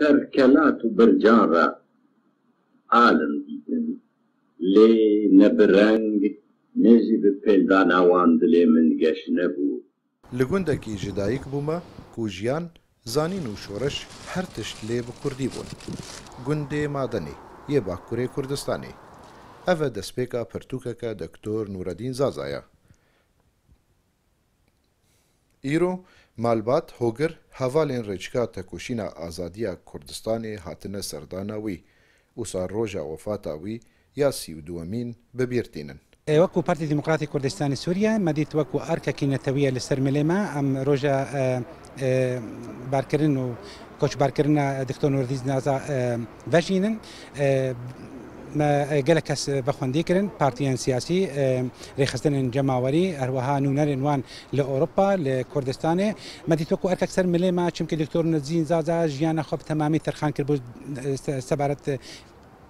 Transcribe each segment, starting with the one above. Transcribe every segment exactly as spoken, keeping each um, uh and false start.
Ser kelat û bircan re alim dîtin, lê ne bi reng ne jî bi pêldana wan dilê min geş nebû. Li gundekî ji dayik bûme ku jiyan, zanîn û şoreş her tişt lê bi kurdî bûn. Gundê Madenê yê Bakurê Kurdistanê. Ev e destpêka pirtûkeke Doktor Nûredîn Zaza ye. Îro malbat, hogir, hevalên rêçika tekoşîna azadiya Kurdistanê hatine serdana wî. Wisa roja wefata wî ya sî û duwemîn bi bîr tînin. Wekî Partî Demokratî Kurdistanê Sûriye, me dît wekî erkekî netewî ye li ser milê me. Em roja, e, e, barkirin û koçbarkirina Doktor Nûredîn Zaza, e, vejînin. E, me, e, gelek kes vexwendî kirin, partiyên siyasî, e, rêxistinên cemawerî, her wiha nûnerên wan li Ewropa, li Kurdistanê. Me dît wekî erkek ser milê me, çimkî Doktor Nûredîn Zaza jiyana xwe bi temamî terxan kiribû, e, se-, sebaret, e,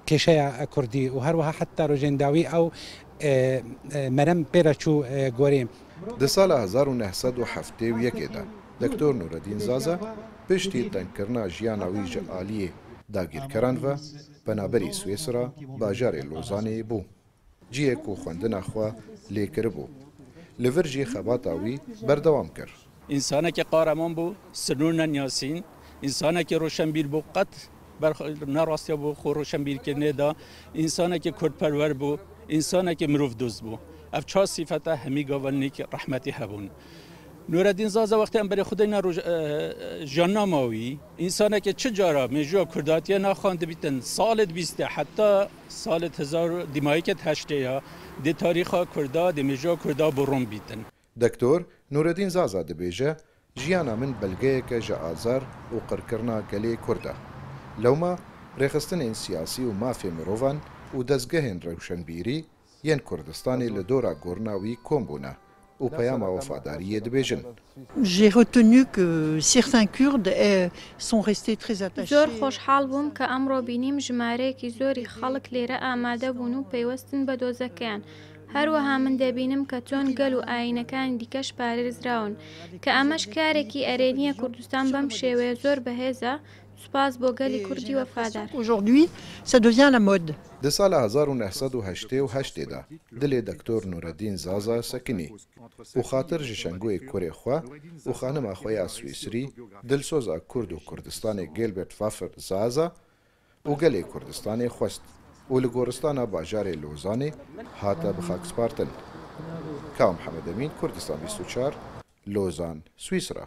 kêşeya kurdî û her wiha heta rojên dawî ew, e, e, merem pê re çû, e, gorî. Di sala hezar û neh sed û heftê û yekê de Doktor Nûredîn Zaza piştî tengkirina jiyana wî ji aliyê dagîrkeran ve penaberî Swîsra bajarê Lozanê bû. Cihê ku xwendina xwe lê kiribû. Li vir jî xebata wî berdewam kir. Însanekî qareman bû, sinûr neniyasîn, însanekî roşenbîr bû, qet ber-, nerastiya bo xwe roşenbîrkirinê de, însanekî kurdperwer bû, însanekî mirovdost bû. Ev çar sîfeta hemî gavanîk rehmetî hebûn. Nûredîn Zaza wextê em berê xwe deyne roj-, e, e, jiyannama wî, însanekî çi cara mêjûya Kurdatiyê naxwendibîtin, salê dibîstê heta salê hezar dîmayîkê heştê ya, dê tarîxa Kurda, dê mêjûya Kurda bi rûn bîtin. Doktor Nûredîn Zaza dibêje, jiyana min belgeyeke ji azar û qirkirina gelê Kurd e. Lewma rêxistinên siyasî û mafê mirovan û dezgehên rewşenbîrî yên Kurdistanê li dora gorina wî kom bûne û peyama wefadariyê dibêjin. J'ai retenu que certains Kurdes, eh, sont restés très attachés. Zor xoşhal bûm ke emro bînîm jimareyekî zorî xelk lêre amade bûn û peywestin be dozekeyan. Her wiha min debînim ke çond gel û ayînekanî dîke ji parêz rawin. Ke emeş karekî erênî ye Kurdistan bem şêweye zor bi hêz e, spas bo gelî Kurdî wefadar. Aujourd'hui, ça devient la mode. Di sala hezar û neh sed û heştê û heştê de dilê Doktor Nûredîn Zaza sekinî û xatir ji şengoyê kurê xwe û xanima xwe ya Swîsrî, dilsoza Kurd û Kurdistanê Gilbert Wafer Zaza û gelê Kurdistanê xwest û li goristana bajarê Lozanê hate bixakspartin. Ka Mihemed Emîn, Kurdistan bîst û çar, Lozan, Swîsra.